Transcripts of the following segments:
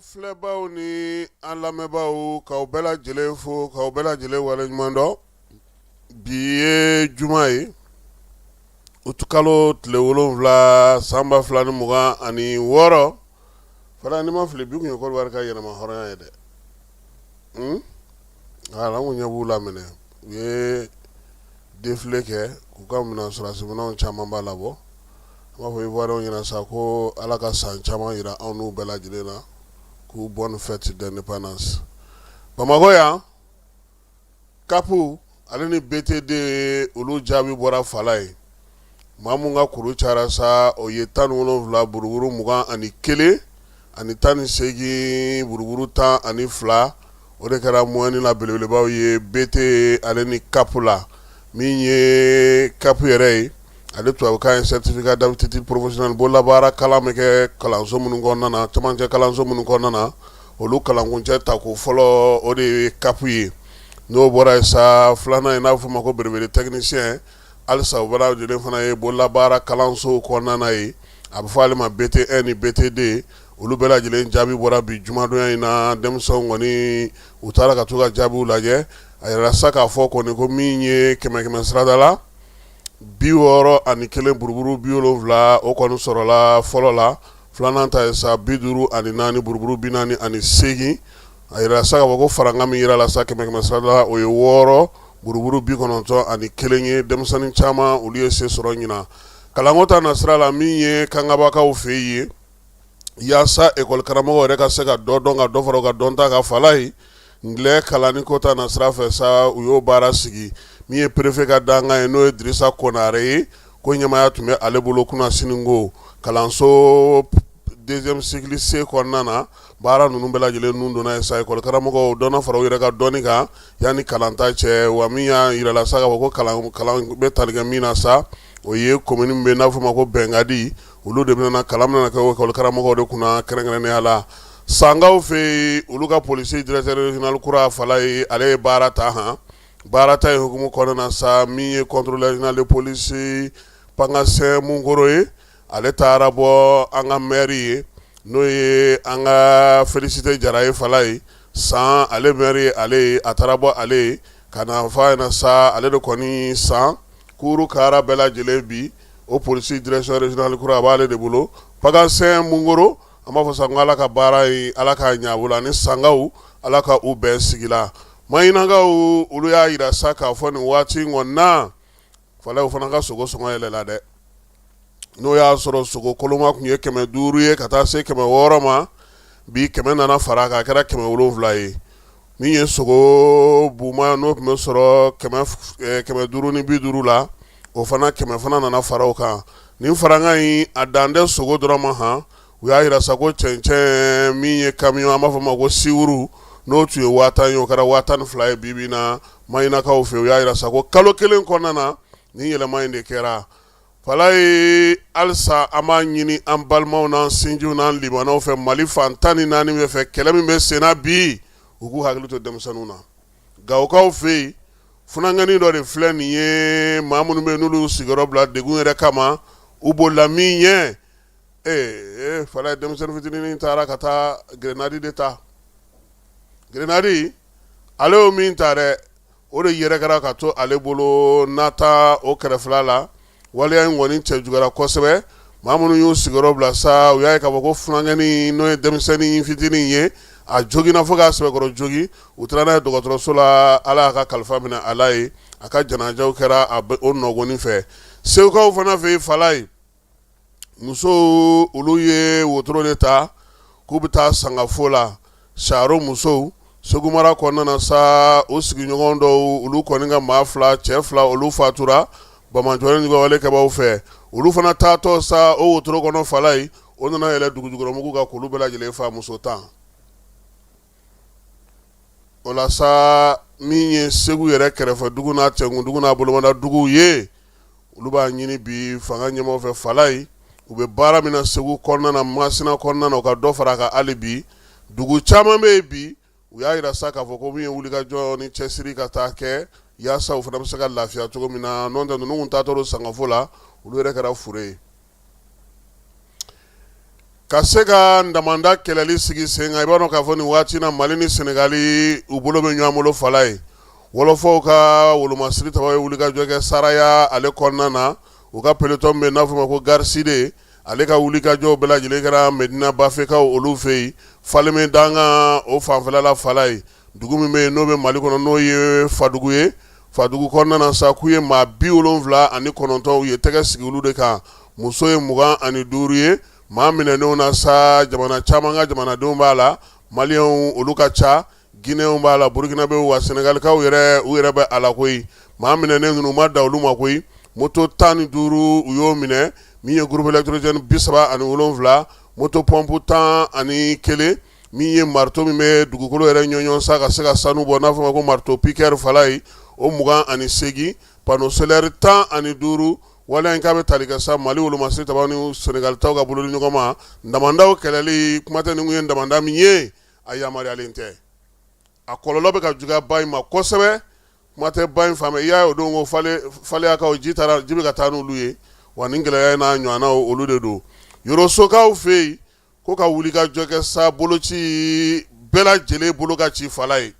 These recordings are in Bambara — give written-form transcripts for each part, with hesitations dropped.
An filɛbaw ni an lamɛnbaaw, k'aw bɛɛ lajɛlen fo, k'aw bɛɛ lajɛlen waleɲuman dɔn. Bi ye juma ye, utikalo tile 7 san 2026. Fana ni ma fili, bi tun ye Kɔdiwari ka yɛrɛma hɔrɔnya ye dɛ. An kun ɲɛ b'u la minɛ, u ye défilé kɛ k'u ka minɛn sɔrɔdasi minɛnw camanba labɔ. An b'a fɔ Ivoirienw ɲɛna sa ko Ala ka san caman jira anw n'u bɛɛ lajɛlen na, k'u bonne fête d'indépendance. Bamakɔ yan, CAP ale ni BTD olu jaabi bɔra fala ye. Maa min ka kuru cayara sa, o ye 17 buruburu 21 ani 18 buruburu 12. O de kɛra moyenne la belebelebaw ye BT ale ni CAP la. Min ye CAP yɛrɛ ye, ale tubabukan ye certificat d'aptitude professionnelle, bololabaara kalan bɛ kɛ kalanso minnu kɔnɔna na, camancɛ kalanso minnu kɔnɔna na, olu kalankuncɛ tako fɔlɔ, o de ye CAP ye. N'o bɔra yen sa, filanan ye n'a bɛ f'o ma ko brevet de technicien, halisa o bɛɛ lajɛlen fana ye bololabaara kalanso kɔnɔna na ye, a bɛ fɔ ale ma BT1 ni BT2. Olu bɛɛ lajɛlen jaabi bɔra bi jumadonya in na. Denmisɛnw kɔni, u taara ka t'u ka jaabiw lajɛ. A yirala sa k'a fɔ kɔni ko min ye kɛmɛ kɛmɛ sarada la, 61 buruburu 70, o kɔni sɔrɔla fɔlɔ la. Filanan ta ye sa 54 buruburu 48. A yirala sa k'a fɔ ko farankan min yirala sa kɛmɛ kɛmɛ sarada la, o ye 6 buruburu 91 ye. Denmisɛnnin caman, olu ye se sɔrɔ ɲinan kalanko ta nasira la. Min ye Kangabakaw fɛ yen, yaasa ekɔli karamɔgɔ yɛrɛ ka se ka dɔ dɔn, ka dɔ fara u ka dɔnta kan fala ye, anglais kalanni ko ta nasira fɛ sa, u y'o baara sigi. Min ye préfet ka dankan ye, n'o ye Dirisa Konare ye, ko ɲɛmaaya tun bɛ ale bolo kunasini ko kalanso deuxième cycle C kɔnɔna na. Baara ninnu bɛɛ lajɛlen nun donna ye sa, ekɔli karamɔgɔw dɔ fara u yɛrɛ ka dɔnni kan yanni kalanta cɛ. Wa min y'a yirala sa k'a fɔ ko kalan bɛ tali kɛ min na sa, o ye commune min bɛ n'a fɔ ma ko Bɛnkadi, olu de bɛna kalan bɛna kɛ ekɔli karamɔgɔw de kunna kɛrɛnkɛrɛnnenya la. Sankaw fɛ yen, olu ka polisi directeur régional kura fala ye, ale ye baara ta. Han, baara ta ye hukumu kɔnɔna na sa, min ye contrôleur régional de police Pangasɛn Munkoro ye, ale taara bɔ an ka maire ye, n'o ye an ka Félicité Jara ye fala ye. San ale maire ye, ale ye, a taara bɔ ale ye ka na fɔ a ɲɛna sa, ale de kɔni san kuuru kara bɛɛ lajɛlen bi, o polisi direction régionale kura, a b'ale de bolo. Pangasɛn Munkoro, an b'a fɔ sa ko Ala ka baara ye, Ala k'a ɲɛ a bolo, ani Sankaw, Ala ka u bɛn sigi la. Mahinakaw, olu y'a yira sa k'a fɔ nin waati in kɔni na fala, o fana ka sogo sɔngɔ yɛlɛla dɛ. N'o y'a sɔrɔ sogo koloma tun ye 500 ye ka taa se 600 ma, bi 100 nana fara a kan, a kɛra 700 ye. Min ye sogo buma, n'o tun bɛ sɔrɔ 550 la, o fana 100 fana nana fara o kan. Nin farankan in, a dan tɛ sogo dɔrɔn ma. Han, u y'a yira sa ko cɛncɛn min ye camion, an b'a fɔ ma ko siwuru, n'o tun ye 10 000 ye, o kɛra 12 000 ye bi bi na Mahinakaw fɛ. U y'a yira sa ko kalo kelen kɔnɔna na, nin yɛlɛma in de kɛra fala ye. Halisa an b'a ɲini an balimaw n'an sinjiw n'an limanaw fɛ Mali fan 14 bɛɛ fɛ, kɛlɛ min bɛ senna bi, u k'u hakili to denmisɛnninw na. Gawokaw fɛ yen, funankɛnin dɔ de filɛ nin ye, maa minnu bɛ n'olu sigiyɔrɔ bila degun yɛrɛ kama, u bolila min ɲɛ, ee fala, denmisɛnnin fitinin taara ka taa grenade de ta. Grenade, ale y'o min ta dɛ, o de yɛrɛkɛra ka to ale bolo nata o kɛrɛfɛla la. Waleya in kɔni cɛ juguyara kosɛbɛ. Maa minnu y'u sigiyɔrɔ bila sa, u y'a ye k'a fɔ ko funankɛnin, n'o ye denmisɛnnin fitinin ye, a joginna fo k'a sɛbɛkɔrɔ jogin. U taara n'a ye dɔgɔtɔrɔso la, Ala y'a ka kalifa minɛ a la yen. A ka janajaw kɛra o nɔgɔnin fɛ. Segukaw fana fɛ yen fala ye, musow, olu ye wotoro de ta k'u bɛ taa sangafo la. Saro musow, Segu mara kɔnɔna na sa, o sigiɲɔgɔn dɔw, olu kɔni ka maa fila, cɛ fila, olu fatura banbaanciwale kɛbaaw fɛ. Olu fana taatɔ sa o wotoro kɔnɔ fala ye, o nana yɛlɛ dugujukɔrɔmugu kan k'olu bɛɛ lajɛlen fa, muso 10. O la sa, min ye Segu yɛrɛ kɛrɛfɛ dugu n'a cɛkun dugu n'a bolomada duguw ye, olu b'a ɲini bi fanga ɲɛmaaw fɛ fala ye, u bɛ baara min na Segu kɔnɔna na, Masina kɔnɔna na, u ka dɔ fara a kan hali bi. Dugu caman bɛ yen bi, u y'a yira sa k'a fɔ ko min ye wulikajɔ ni cɛsiri ka taa kɛ yaasa u fana bɛ se ka lafiya cogo min na. N'o tɛ, ninnu taatɔ don sangafo la, olu yɛrɛ kɛra fure ye. Ka se ka damanda kɛlɛli sigi sen kan, i b'a dɔn k'a fɔ nin waati na Mali ni Senegali u bolo bɛ ɲɔgɔn bolo Falaye. Wɔlɔfɔw ka wolomasiri tabaw ye wulikajɔ kɛ Saraya ale kɔnɔna na. U ka peloton bɛ n'a fɔ ma ko Gariside, ale ka wulikajɔw bɛɛ lajɛlen kɛra Medina Bafekaw olu fɛ yen, Falémé dankan o fanfɛla la Falaye. Dugu min bɛ yen n'o bɛ Mali kɔnɔ, n'o ye Fadugu ye. Fadugu kɔnɔna na sa, k'u ye maa 79 u ye tɛgɛ sigi olu de kan. Muso ye 25 ye. Maa minɛnenw na sa, jamana caman ka jamanadenw b'a la, maliyɛnw olu ka ca, Guinéenw b'a la, Burkinabéw wa Sénégalikaw yɛrɛ u yɛrɛ bɛ a la koyi. Maa minɛnen ninnu ma da olu ma koyi. Moto 15 u y'o minɛ, min ye groupe électrogène 37, moto pompe 11, min ye marteau min bɛ dugukolo yɛrɛ ɲɔɲɔ sa ka se ka sanu bɔ, n'a fɔ ma ko marteau piqueur Falaye, o 28, panneau solaire 15. Waleya in k'a bɛ tali kɛ sa Mali wolomasiri tabaw ni Sénégal taw ka bolodi ɲɔgɔn ma damandaw kɛlɛli. Kuma tɛ, nin kun ye damanda min ye, a yamaruyalen tɛ, a kɔlɔlɔ bɛ ka juguya ba in ma kosɛbɛ. Kuma tɛ ba in fan bɛɛ, i y'a ye o don ko Faleyakaw ji taara, ji bɛ ka taa n'olu ye wa. Nin gɛlɛya in n'a ɲɔgɔnnaw olu de don. Yorosokaw fɛ yen ko ka wulikajɔ kɛ sa, boloci bɛɛ lajɛlen bolo ka ci Falaye.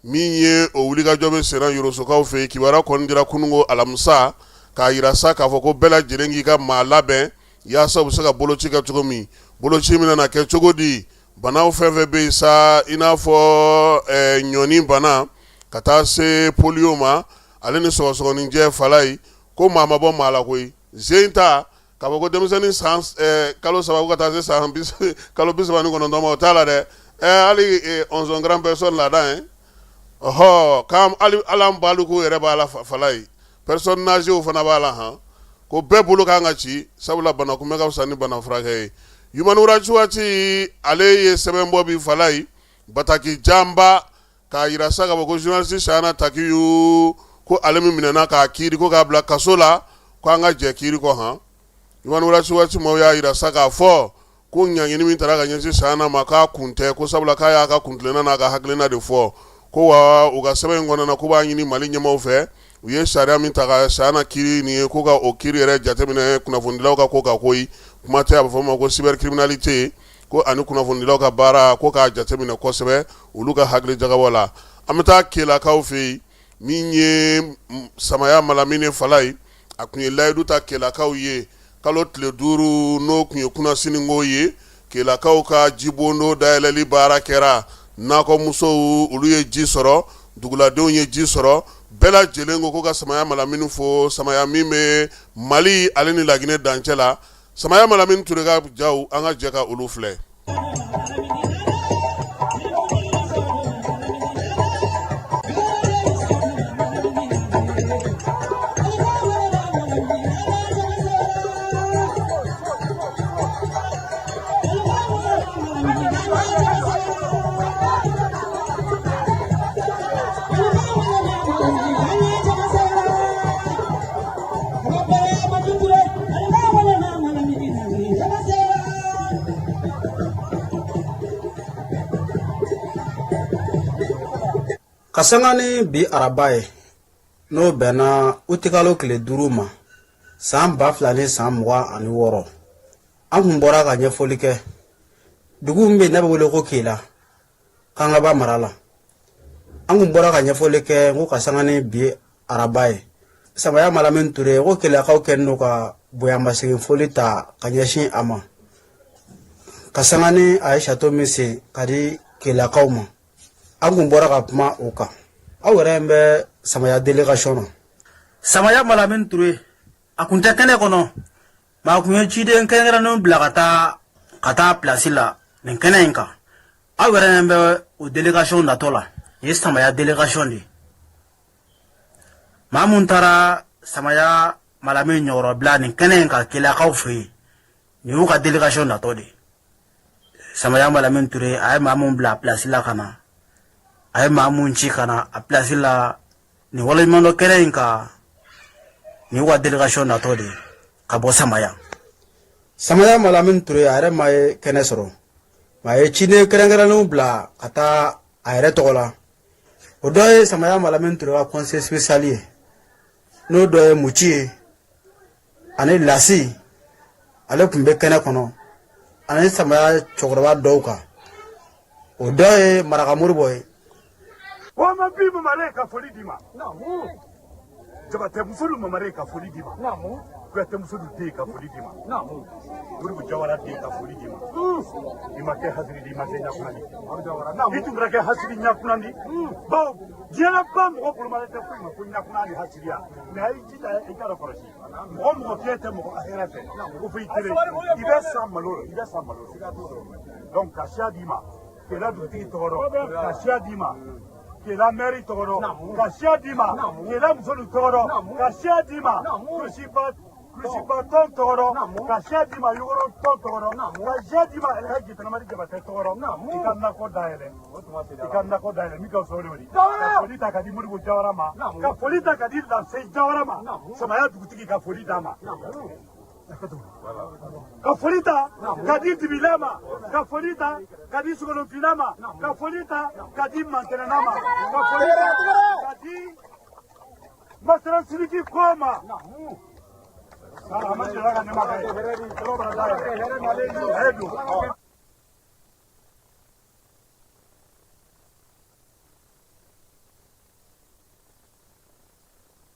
Min ye o wulikajɔ bɛ senna Yorosokaw fɛ yen, kibaruya kɔni dira kununko alamisa k'a yira sa k'a fɔ ko bɛɛ lajɛlen k'i ka maa labɛn yaasa u bɛ se ka boloci kɛ cogo min. Boloci bɛna na kɛ cogo di? Banaw fɛn fɛn bɛ yen sa, i n'a fɔ ɲɔni bana ka taa se polio ma, ale ni sɔgɔsɔgɔninjɛ Falaye, ko maa ma bɔ maa la koyi. Zen ta k'a fɔ ko denmisɛnnin san kalo 3 ko ka taa se san kalo 39 ma, o t'a la dɛ. Hali onzon grande personne ladan ye ɔhɔ, k'an hali an baliku yɛrɛ b'a la Falaye, personne âgée fana b'a la han. Ko bɛɛ bolo kan ka ci, sabula bana kunbɛn ka fisa ni bana furakɛ ye. Human Rights Watch ale ye sɛbɛn bɔ bi Falaye, bataki janba, k'a yira sa k'a fɔ ko journaliste Chahana Takiyu, ko ale min minɛna k'a kiiri ko k'a bila kaso la, ko an ka jɛ kiiri kɔ han. Human Rights Watch maaw y'a yira sa k'a fɔ ko ɲangini min tara ka ɲɛsin Chahana ma, k'a kun tɛ, ko sabula k'a y'a ka kuntilenna n'a ka hakilina de fɔ. Ko wa u ka sɛbɛn in kɔnɔna na, k'u b'a ɲini Mali ɲɛmaaw fɛ, u ye sariya min ta ka Chahana kiiri nin ye, ko ka o kiiri yɛrɛ jateminɛ kunnafonidilaw ka ko kan koyi. Kuma tɛ, a bɛ fɔ o ma ko cybercriminalité, ko ani kunnafonidilaw ka baara, ko k'a jateminɛ kosɛbɛ olu ka hakili jagabɔ la. An bɛ taa Kelakaw fɛ yen. Min ye Samaya Malamine Falaye, a tun ye layidu ta Kelakaw ye kalo tile 5, n'o tun ye kunasini ye. Kelakaw ka jibondo dayɛlɛli baara kɛra, nakɔmusow olu ye ji sɔrɔ, duguladenw ye ji sɔrɔ, bɛɛ lajɛlen ko ka Samaya Malamine fo. Samaya min bɛ Mali ale ni Laginɛ dancɛ la, Samaya Malamine Ture ka jaw, an ka jɛ ka olu filɛ. Ka sanga ni bi araba ye, n'o bɛnna utikalo tile 5 ma san 2026, an kun bɔra ka ɲɛfɔli kɛ dugu min bɛ n'a bɛ wele ko Kela, Kangaba mara la. An kun bɔra ka ɲɛfɔli kɛ ko ka sanga ni bi araba ye, Samaya Malamine Ture ko Kelakaw kɛlen don ka bonyamasegin foli ta ka ɲɛsin a ma, ka sanga ni a ye château min sen ka di Kelakaw ma. An kun bɔra ka kuma o kan. Aw yɛrɛ bɛ Samaya délégation na. Samaya Malamine Ture, a kun tɛ kɛnɛ kɔnɔ, mais a kun ye ciden kɛrɛnkɛrɛnnenw bila ka taa pilasi la nin kɛnɛ in kan. Aw yɛrɛ ɲɛ bɛ o délégation natɔ la. Nin ye Samaya délégation de ye. Maa mun taara Samaya Malamine ɲɔgɔrɔbila nin kɛnɛ in kan Kelakaw fɛ yen, nin y'u ka délégation natɔ de ye. Samaya Malamine Ture, a ye maa mun bila a pilasi la ka na, a ye maa mun ci ka na a pilasi la nin waleɲumandɔn kɛnɛ in kan, nin y'u ka délégation natɔ de ye ka bɔ Samaya. Samaya Malamine Ture, a yɛrɛ ma ye kɛnɛ sɔrɔ, a ye ciden kɛrɛnkɛrɛnnenw bila ka taa a yɛrɛ tɔgɔ la. O dɔ ye Samaya Malamine Ture ka conseiller spécial ye, n'o dɔ ye Muci ye, ani Lasi, ale tun bɛ kɛnɛ kɔnɔ, ani samaya cɛkɔrɔba dɔw kan o dɔ ye maraka moribo ye Wama bi mamare ka foli d'i ma. Jabatɛ muso mamare ka foli d'i ma. Kuyatɛ muso den ka foli d'i ma. Moribo Jawara den ka foli d'i ma. I ma kɛ hasidi di i ma kɛ ɲakunandi. I tun kɛra kɛ hasidi ɲakunandi. Bawo diɲɛ ba mɔgɔ bolomalen tɛ foyi ma ko ɲakunan ni hasidiya. Mɛ a y'i jija i k'a dɔn kɔlɔsi. Mɔgɔ mɔgɔ k'e tɛ mɔgɔ hɛrɛ fɛ. Ko fo i kelen. I bɛ sa malo la i bɛ sa malo la. Donc ka siya d'i ma. Kela dugutigi tɔgɔ dɔn ka siya d'i ma kela mɛri tɔgɔ dɔn ka siya d'i ma kela musolu tɔgɔ dɔn ka siya d'i ma kurusiba kurusiba tɔn tɔgɔ dɔn ka siya d'i ma yogoro tɔn tɔgɔ dɔn ka siya d'i ma alhaji tanamadi jabatɛ tɔgɔ dɔn i ka nakɔ dayɛlɛ i ka nakɔ dayɛlɛ min ka fisa o de ye ka foli ta ka di moribo jawara ma ka foli ta ka di lase jawara ma samaya dugutigi ka foli d'a ma ka foli ta ka di dibila ma ka foli ta ka di sogolonfinna ma ka foli ta ka di mantɛnɛna ma ka foli ta ka di masara sidiki kɔ ma a ma jɛra ka ne ma kɛ a ye don.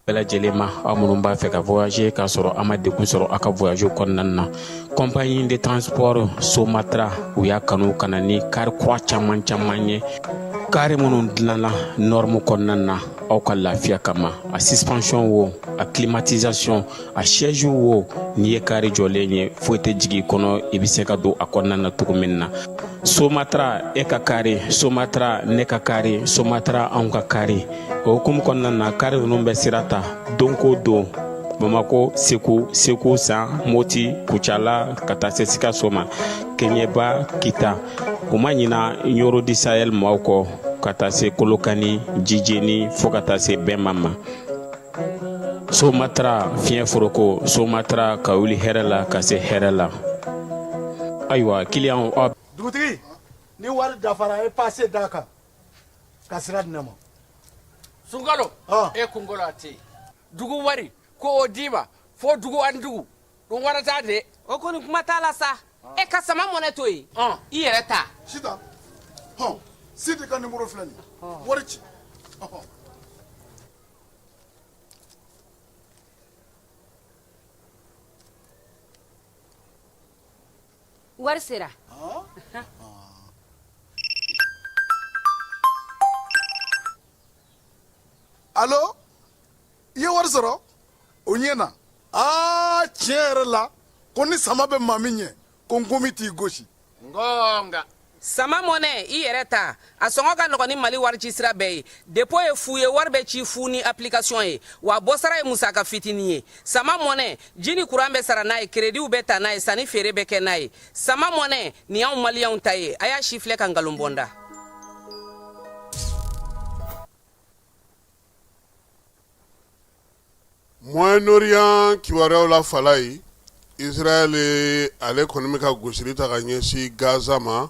Bɛɛ lajɛlen ma aw minnu b'a fɛ ka voyager k'a sɔrɔ a ma degun sɔrɔ a ka voyage kɔnɔna na compagnie de transport Somatra u y'a kanu ka na ni kari kura caman caman ye kari minnu dilanna norme kɔnɔna na aw ka lafiya kama a suspension wo a climatisation a siège wo n'i ye kari jɔlen ye foyi tɛ jigin i kɔnɔ i bɛ se ka don a kɔnɔna na cogo min na Somatra e ka kari Somatra ne ka kari Somatra anw ka kari o hukumu kɔnɔna na kari ninnu bɛ sira ta don ko don Bamako Segu Segu San Moti Kucala ka taa se Sikaso ma Keɲeba Kita u ma ɲina Ɲoro du Sahel maaw kɔ ka taa se Kolokani Jijeni fo ka taa se Bɛma ma Somatra fiɲɛ foroko Somatra ka wuli hɛrɛ la ka se hɛrɛ la ayiwa kiliyanw aw dugutigi ni wari dafara e pase d'a kan ka sira di ne ma sunkalo e kunkolo a tɛ yen dugu wari ko o d'i ma fo dugu ani dugu ɗum warata de o kɔni kuma t'a la sa e ka sama mɔnɛ to yen i yɛrɛ ta sitan hɔn sidi ka nimoro filɛ nin ye wari ci ɔhɔn. Wari sera alo i ye wari sɔrɔ o ɲɛna aa tiɲɛ yɛrɛ la ko ni sama bɛ maa min ɲɛ ko nkomi t'i gosi gonga sama mɔnɛ i yɛrɛ ta a sɔngɔ ka nɔgɔn ni mali wari ci sira bɛɛ ye dépôt ye fu ye wari bɛ ci fu ni application ye wa bɔsara ye musaka fitinin ye sama mɔnɛ ji ni kuran bɛ sara n'a ye kerediw bɛ ta n'a ye sanni feere bɛ kɛ n'a ye sama mɔnɛ nin y'anw maliyɛnw ta ye a y'a si filɛ ka nkalon bɔ n da Moyen-Orient kibaruyaw la Falayi Israël ale kɔni bɛ ka gosili ta ka ɲɛsin Gaza ma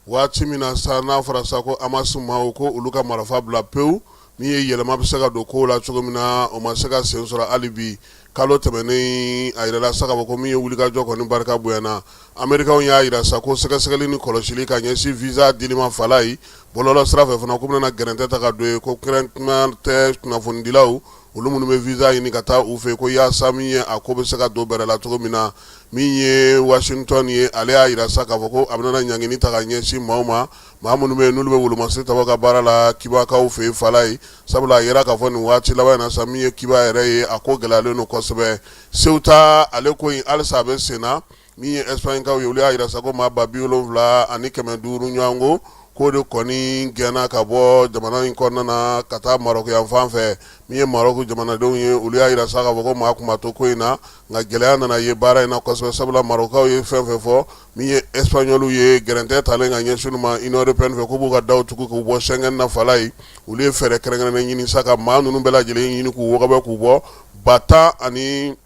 waati min na sa n'a fɔra sa ko Hamas maaw ko olu ka marifa bila pewu min ye yɛlɛma bɛ se ka don kow la cogo min na o ma se ka sen sɔrɔ hali bi kalo tɛmɛnen a yirala sa k'a fɔ ko min ye wulikajɔ kɔni barika bonyana Amerikaw y'a jira sa ko sɛgɛsɛgɛli ni kɔlɔsili ka ɲɛsin visa dili ma Falayi bɔlɔlɔ sira fɛ fana k'u bɛna gɛrɛntɛ ta ka don yen ko kɛrɛnkɛrɛn tɛ kunnafonidilaw olu minnu bɛ visa ɲini ka taa u fɛ ko yaasa min ye a ko bɛ se ka don bɛrɛ la cogo min na min ye Washington ye ale y'a jira sa k'a fɔ ko a bɛna ɲangini ta ka ɲɛsin maaw ma maa minnu bɛ yen n'olu bɛ wolomasiri ta ka baara la Kibakaw fɛ yen Falayi sabula a yira k'a fɔ nin waati laban in na sa min ye Kiba yɛrɛ ye a ko gɛlɛyalen don kosɛbɛ Ceuta ale ko in halisa a bɛ sen na Min ye Espagne-kaw ye olu y'a jira sa ko maa 7500 ɲɔgɔnko k'o de kɔni gɛnna ka bɔ jamana in kɔnɔna na ka taa Maroc yan fan fɛ min ye Maroc jamanadenw ye olu y'a jira sa k'a fɔ ko maa kun ma to ko in na nka gɛlɛya nana ye baara in na kosɛbɛ sabula Marockaw ye fɛn fɛn fɔ min ye Espagnolw ye gɛrɛntɛ talen ka ɲɛsin u ma Union européenne fɛ k'u b'u ka daw tugu k'u bɔ Schengen na Falayi olu ye fɛɛrɛ kɛrɛnkɛrɛnnen ɲini sa ka maa ninnu bɛɛ lajɛlen ɲini k'u wɔgɔbɛ k'u bɔ ba tan ani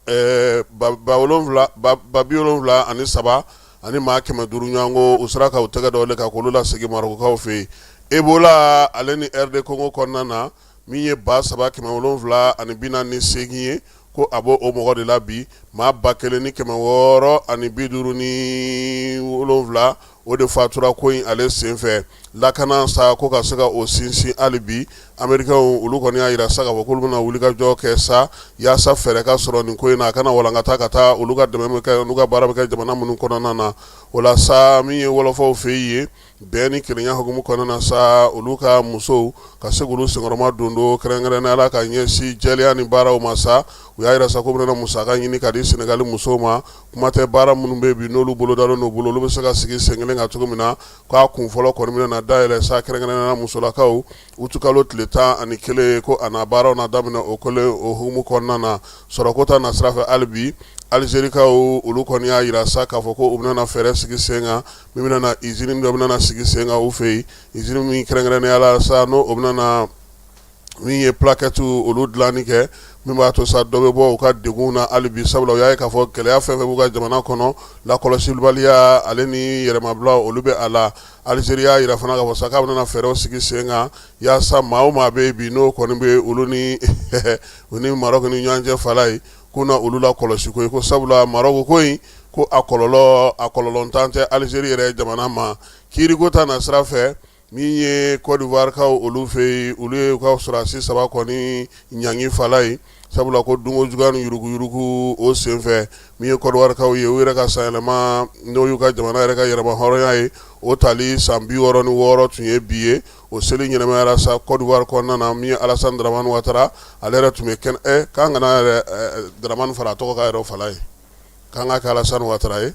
73 ani maa 500 ɲɔgɔnko u sera ka u tɛgɛ da o de kan k'olu lasegin Marɔkukaw fɛ yen Ebola ale ni RD Congo kɔnɔna na min ye 3748 ye. Ko a b'o o mɔgɔ de la bi, maa 1657, o de fatura ko in ale senfɛ. Lakana sa, ko ka se ka o sinsin hali bi, Amerikɛnw olu kɔni y'a jira sa k'a fɔ k'olu bɛna wulikajɔ kɛ sa yaasa fɛɛrɛ ka sɔrɔ nin ko in na, a kana walankata ka taa olu ka dɛmɛ bɛ kɛ, n'u ka baara bɛ kɛ jamana minnu kɔnɔna na. O la sa, min ye wɔlɔfɔw fɛ yen, bɛn ni kelenya hukumu kɔnɔna na sa, olu ka musow ka se k'olu senkɔrɔma don don kɛrɛnkɛrɛnnenya la ka ɲɛsin jɛlenya ni baaraw ma sa. U y'a jira sa k'u bɛna musaka ɲini ka di Senegali musow ma. Kuma tɛ baara minnu bɛ bi, n'olu bolodalen n'u bolo, olu bɛ se ka sigi sen kelen kan cogo min na. K'a kun fɔlɔ kɔni bɛna na dayɛlɛ sa kɛrɛnkɛrɛnnenya la musolakaw, utukalo tile 11, ko a na baaraw na daminɛ o kelen o hukumu kɔnɔna na. Sɔrɔko ta nasira fɛ hali bi, Alizerikaw olu kɔni y'a jira sa k'a fɔ ko u bɛna fɛɛrɛ sigi sen kan min bɛna na usine dɔ bɛna sigi sen kan u fɛ yen, usine min kɛrɛnkɛrɛnnenya la sa, n'o o bɛna na min ye plaquette olu dilanni kɛ, min b'a to sa dɔ bɛ bɔ u ka degun na hali bi, sabula u y'a ye k'a fɔ gɛlɛya fɛn fɛn b'u ka jamana kɔnɔ, lakɔlɔsibaliya ale ni yɛrɛmabila, olu bɛ a la. Alizeri y'a jira fana k'a fɔ sa k'a bɛna fɛɛrɛw sigi sen kan yaasa maa o maa bɛ yen bi, n'o kɔni bɛ olu ni u ni Maroc ni ɲɔgɔn cɛ fala ye, k'u na olu lakɔlɔsi ko ye, ko sabula Maroc ko in, ko a kɔlɔlɔ, a kɔlɔlɔntan tɛ Alizeri yɛrɛ jamana ma. Kiiriko ta na sira fɛ, min ye Côte d'Ivoire kaw olu fɛ yen, olu ye u ka sɔrɔdasi saba kɔni ɲangi fala ye, sabula ko dunko juguya ni yuruguyurugu o senfɛ. Min ye Côte d'Ivoire kaw ye, u yɛrɛ ka sanyɛlɛma, n'o y'u ka jamana yɛrɛ ka yɛrɛma hɔrɔnya ye, o tali san 66 tun ye bi ye. O seli ɲɛnamayara sa Côte d'Ivoire kɔnɔna na. Min ye Alassane Dramane Ouattara, ale yɛrɛ tun bɛ kɛnɛ k'an kana yɛrɛ Dramane fara a tɔgɔ kan yɛrɛ fala ye, k'an ka kɛ Alassane Ouattara ye.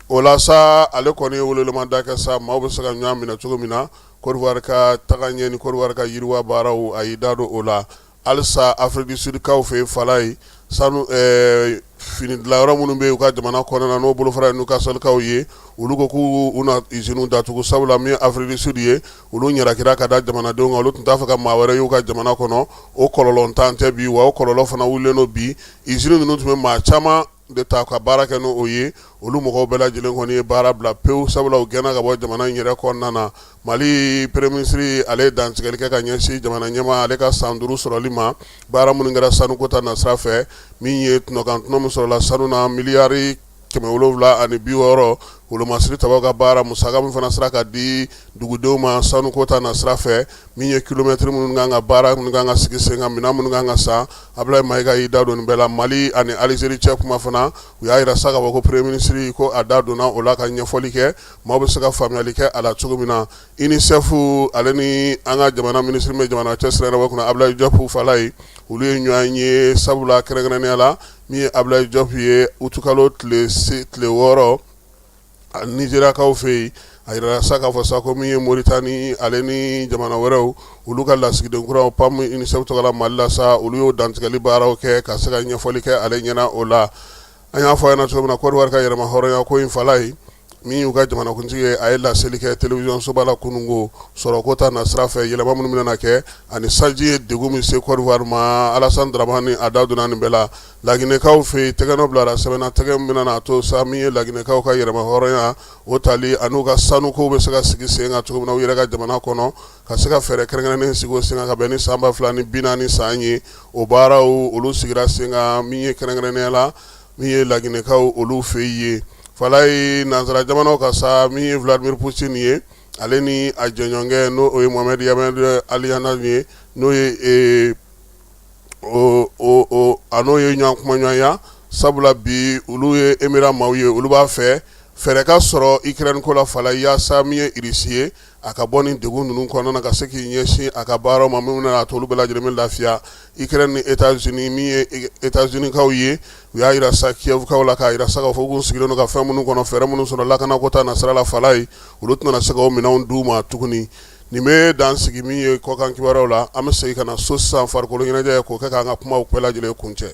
O la sa, ale kɔni ye welewelemada kɛ sa, maaw bɛ se ka ɲɔgɔn minɛ cogo min na Côte d'Ivoire ka taga ɲɛ ni Côte d'Ivoire ka yiriwa baaraw, a y'i da don o la. Halisa Afrique du Sud kaw fɛ yen fala ye, sanu fini dilanyɔrɔ minnu bɛ yen u ka jamana kɔnɔna na, n'o bolofara ye Newcastle-kaw ye, olu ko k'u na usine datugu, sabula min ye Afrique du Sud ye, olu ɲarakira ka da jamanadenw kan, olu tun t'a fɛ ka maa wɛrɛ y'u ka jamana kɔnɔ. O kɔlɔlɔntan tɛ bi, wa o kɔlɔlɔ fana wulilen don bi. Usine ninnu tun bɛ maa caman de ta ka baara kɛ n'o ye, olu mɔgɔw bɛɛ lajɛlen kɔni ye baara bila pewu, sabula u gɛnna ka bɔ jamana in yɛrɛ kɔnɔna na. Mali premier ministre, ale ye dantigɛli kɛ ka ɲɛsin jamana ɲɛmaa ale ka san 5 sɔrɔli ma, baara minnu kɛra sanuko ta nasira fɛ, min ye tɔnɔkan tɔnɔ min sɔrɔla sanu na, miliyari 760, wolomasiri tabaw ka baara musaka min fana sera ka di dugudenw ma sanuko ta nasira fɛ, min ye kilomɛtiri minnu kan ka baara minnu kan ka sigi sen kan, minɛn minnu kan ka san, Abdoulaye Maïga y'i da don nin bɛɛ la. Mali ani Algérie cɛ kuma fana, u y'a jira sa k'a fɔ ko premier ministre ko a da donna o la ka ɲɛfɔli kɛ, maaw bɛ se ka faamuyali kɛ a la cogo min na. UNICEF ale ni an ka jamana minisiri bɛ jamana cɛ sira ɲɛnabɔ kunna, Abdoulaye Diop fala ye, olu ye ɲɔgɔn ye, sabula kɛrɛnkɛrɛnnenya la, min ye Abdoulaye Diop ye, utukalo tile 6, Nizeriyakaw fɛ yen, a jirala sa k'a fɔ sa ko min ye Moritani ale ni jamana wɛrɛw, olu ka lasigiden kuraw PAM UNICEF tɔgɔ la Mali la sa, olu y'o dantigɛli baaraw kɛ ka se ka ɲɛfɔli kɛ ale ɲɛna o la. An y'a fɔ a ɲɛna cogo min na, Côte d'Ivoire ka yɛrɛma hɔrɔnya ko in fala ye, min y'u ka jamanakuntigi ye, a ye laseli kɛ télévision soba la kununko, sɔrɔko ta nasira fɛ, yɛlɛma minnu bɛna kɛ ani sanji ye degun min se Côte d'Ivoire ma, Alassane Dramane a da donna nin bɛɛ la. Laginɛkaw fɛ yen, tɛgɛnɔ bilara sɛbɛn na, tɛgɛ min bɛna to sa min ye laginɛkaw ka yɛrɛma hɔrɔnya o tali an'u ka sanukow bɛ se ka sigi sen kan cogo min na u yɛrɛ ka jamana kɔnɔ, ka se ka fɛɛrɛ kɛrɛnkɛrɛnnen sigi o sen kan ka bɛn ni san 2040 san ye. O baaraw olu sigira sen kan, min ye kɛrɛnkɛrɛnnenya la min ye laginɛkaw olu fɛ yen fala ye. Nansara jamanaw ka sa, min ye Vladimir Poutine ye, ale ni a jɛɲɔgɔnkɛ, n'o o ye Mohamed Aliyana ye, n'o ye a n'o ye ɲɔgɔn kumaɲɔgɔnya, sabula bi olu ye Émirats maaw ye, olu b'a fɛ fɛɛrɛ ka sɔrɔ Ukraine ko la fala, yaasa min ye Russie ye, a ka bɔ nin degun ninnu kɔnɔna na ka se k'i ɲɛsin a ka baaraw ma, min bɛna to olu bɛɛ lajɛlen bɛ lafiya. Ukraine ni États-Unis, min ye États-Unis kaw ye, u y'a jira sa Kiev kaw la, k'a jira sa k'a fɔ k'u sigilen don ka fɛn minnu kɔnɔ, fɛɛrɛ minnu sɔrɔ lakanako ta nasira la fala ye, olu tɛna se k'o minɛnw d'u ma tuguni. Nin bɛ dan sigi min ye kɔkan kibaruyaw la. An bɛ segin ka na so sisan, farikolo ɲɛnajɛ, k'o kɛ k'an ka kumaw bɛɛ lajɛlen kuncɛ.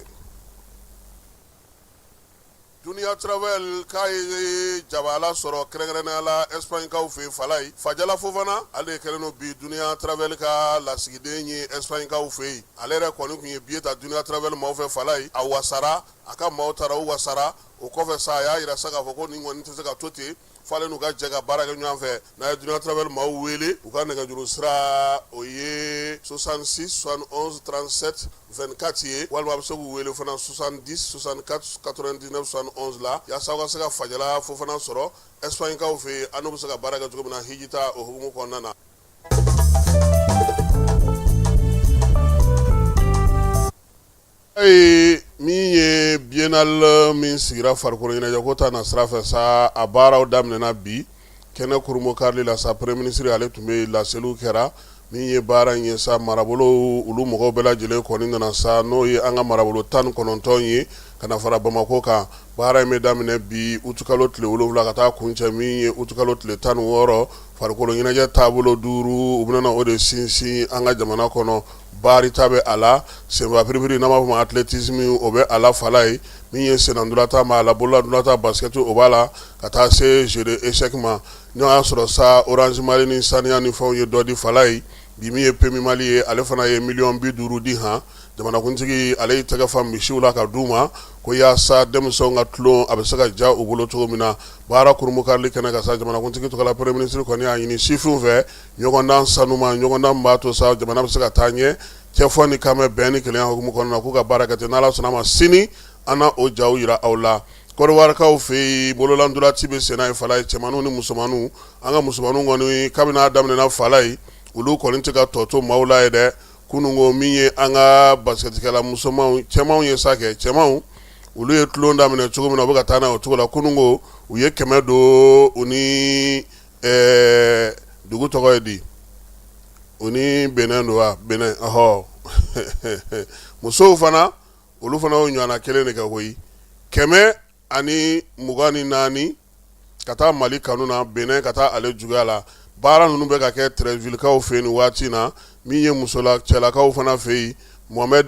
Dunia Travel k'a ye jabala sɔrɔ kɛrɛnkɛrɛnnenya la Espagne kaw fɛ yen fala ye. Fajala Fofana, ale de kɛlen don bi Dunia Travel ka lasigiden ye Espagne kaw fɛ yen. Ale yɛrɛ kɔni tun ye billet ta Dunia Travel maaw fɛ fala ye, a wasara. A ka maaw taara u wasara. O kɔfɛ sa, a y'a jira sa k'a fɔ ko nin kɔni tɛ se ka to ten, f'ale n'u ka jɛ ka baara kɛ ɲɔgɔn fɛ. N'a ye Dunia Travel maaw wele, u ka nɛgɛjuru sira o ye 66 71 37 24 ye, walima a bɛ se k'u wele fana 70 64 99 71 la, yaasa aw ka se ka Fajala Fofana sɔrɔ Espagne-kaw fɛ yen, an n'u bɛ se ka baara kɛ cogo min na hijita o hukumu kɔnɔna na. Ayi, min ye biennale min sigira farikolo ɲɛnajɛ ko ta na sira fɛ sa, a baaraw daminɛna bi kɛnɛ kurunbonkarili la sa. Premier ministre ale tun bɛ, laseliw kɛra. Min ye baara in ye sa, marabolo olu mɔgɔw bɛɛ lajɛlen kɔni nana sa, n'o ye an ka marabolo 19 ye ka na fara Bamakɔ kan. Baara in bɛ daminɛ bi utikalo tile 7 ka taa kuncɛ min ye utikalo tile 16. Farikolo ɲɛnajɛ taabolo duuru, u bɛna o de sinsin an ka jamana kɔnɔ. Baarita bɛ a la, senfa piripiri n'an b'a fɔ ma athlétisme, o bɛ a la Falaye. Min ye sennantolatan b'a la, bololatolatan basket o b'a la, ka taa se jeu d'échec ma. N'o y'a sɔrɔ sa, Orange Mali ni saniya ni fɛnw ye dɔ di Falaye bi. Min ye PMU Mali ye, ale fana ye miliyɔn 50 di han. Jamanakuntigi ale y'i tɛgɛ fa misiw la ka d'u ma ko yaasa denmisɛnw ka tulon a bɛ se ka ja u bolo cogo min na. Baara kurunbonkarili kɛnɛ kan sa, jamanakuntigi tɔgɔ la premier ministre kɔni y'a ɲini sifinw fɛ ɲɔgɔndan sanuma, ɲɔgɔndan min b'a to sa jamana bɛ se ka taa ɲɛ cɛfɔ ni kanbɛn, bɛn ni kelenya hukumu kɔnɔna na, k'u ka baara kɛ ten. N'Ala sɔnna ma, sini an na o jaw jira aw la. Kɔdiwarikaw fɛ yen, bololatolatan bɛ senna yen Falaye, cɛmanninw ni musomanninw. An ka musomanninw kɔni, kabini a daminɛna Falaye, olu kɔni tɛ ka tɔ to maaw la ye dɛ. Kununko, min ye an ka basketikɛla musomanw, cɛmanw ye sa kɛ, cɛmanw olu ye tulon daminɛ cogo min na, u bɛ ka taa n'a ye o cogo la. Kununko, u ye 100 don u ni dugu tɔgɔ ye di, u ni Benin don wa? Benin, ɔhɔ. Musow fana, olu fana y'o ɲɔgɔnna kelen de kɛ koyi, 124 ka taa Mali kanu na, Benin ka taa ale juguya la. Baara ninnu bɛ ka kɛ Treichvillekaw fɛ yen nin waati in na. Min ye musola cɛlakaw fana fɛ yen, Mohamed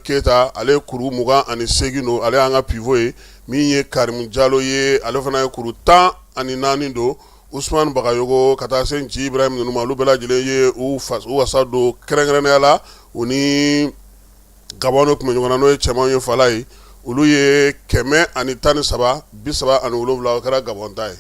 Keyita, ale ye kuru 28 don, ale y'an ka pivot ye. Min ye Karimu Jalo ye, ale fana ye kuru 14 don. Usumani Bagayogo ka taa se Nci Ibrahim ninnu ma, olu bɛɛ lajɛlen ye u wasa don. Kɛrɛnkɛrɛnnenya la, u ni Gabɔn de tun bɛ ɲɔgɔn na, n'o ye cɛmanw ye Falaye, olu ye 113 37, o kɛra Gabɔn ta ye.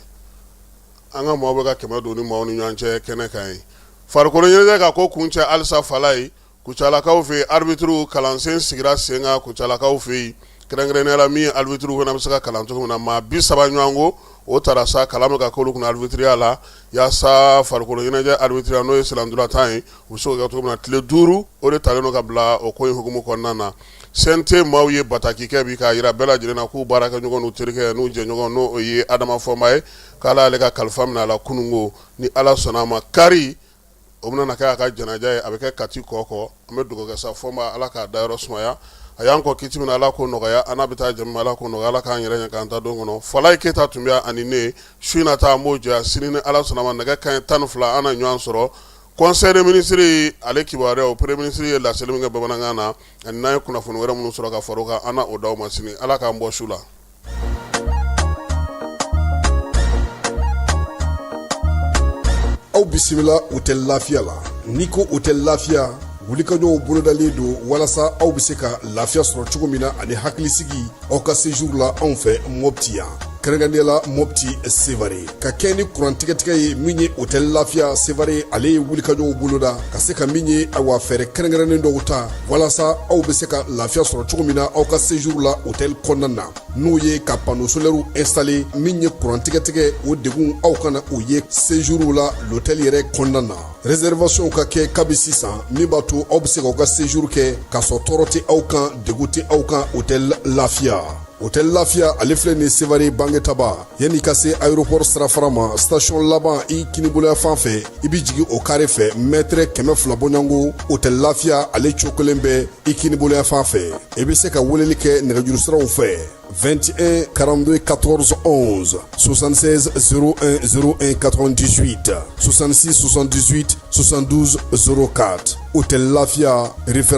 An ka maaw bɛ ka 100 don ni maaw ni ɲɔgɔn cɛ kɛnɛ kan ye. Farikolo ɲɛnajɛ ka ko kuncɛ halisa Falaye, Kucalakaw fɛ yen, arbitre kalansen sigira sen kan Kucalakaw fɛ yen, kɛrɛnkɛrɛnnenya la min ye arbitre fana bɛ se ka kalan cogo min na. Maa 30 ɲɔgɔn ko o taara sa, kalan bɛ ka k'olu kunna arbitriya la, yaasa farikolo ɲɛnajɛ arbitriya, n'o ye sennantolatan ye, u bɛ se k'o kɛ cogo min na. Tile 5 o de talen don ka bila o ko in hukumu kɔnɔna na. CNT maaw ye bataki kɛ bi k'a jira bɛɛ lajɛlen na k'u baarakɛɲɔgɔn n'u terikɛ n'u jɛɲɔgɔn, n'o ye Adama Fɔnba ye, k'Ala y'ale ka kalifa minɛ a la kununko. Ni Ala sɔnna a ma, kari o bɛna kɛ a ka janaja ye, a bɛ kɛ Kati kɔ. An bɛ dugawu kɛ sa Fɔnba, Ala k'a dayɔrɔ sumaya. A y'an kɔ kiti min na, Ala k'o nɔgɔya. An n'a bɛ taa jama, Ala k'o nɔgɔya. Ala k'an yɛrɛ ɲɛ k'an ta don kɔnɔ. Falaye Keyita tun bɛ ani ne su in na ta, an b'o jɛ sini ni Ala sɔnna ma, nɛgɛ kanɲɛ 12 an na ɲɔgɔn sɔrɔ. Conseil des ministres ale kibaruyaw, premier ministre ye laseli min kɛ bamanankan na, ani n'an ye kunnafoni wɛrɛ minnu sɔrɔ ka fara o kan, an na o d'aw ma sini. Ala k'an bɔ su la. Aw bisimila Hôtel Lafiya la. N'i ko Hôtel Lafiya, wulikajɔw bolodalen don walasa aw bɛ se ka lafiya sɔrɔ cogo min na ani hakilisigi aw ka séjour la anw fɛ Mopti yan, kɛrɛnkɛrɛnnenya la Mopti Sevare. Ka kɛ ni kuran tigɛtigɛ ye, min ye Hôtel Lafiya Sevare, ale ye wulikajɔw boloda ka se ka min ye, awa, fɛɛrɛ kɛrɛnkɛrɛnnen dɔw ta walasa aw bɛ se ka lafiya sɔrɔ cogo min na aw ka séjour la hôtel kɔnɔna na, n'o ye ka panneau solaire installer. Min ye kuran tigɛtigɛ, o degun aw kana o ye séjour la l'hôtel yɛrɛ kɔnɔna na. Réservation ka kɛ kabi sisan, min b'a to aw bɛ se k'aw ka séjour kɛ k'a sɔrɔ tɔɔrɔ tɛ aw kan, degun tɛ aw kan. Hôtel Lafiya, Hôtel Lafiya, ale filɛ nin Sevare Bangetaba, yanni ka se aéroport sirafara ma, station laban i kiniboloya fan fɛ, i bɛ jigin o carré fɛ, mètre 200 bɔɲɔgɔnko, Hôtel Lafiya ale cokolen bɛ i kiniboloya fan fɛ. I bɛ se ka weleli kɛ nɛgɛjuru siraw fɛ: 21 42 14 11, 76 01 01 98, 66 78 72 04. Hôtel Lafiya référence.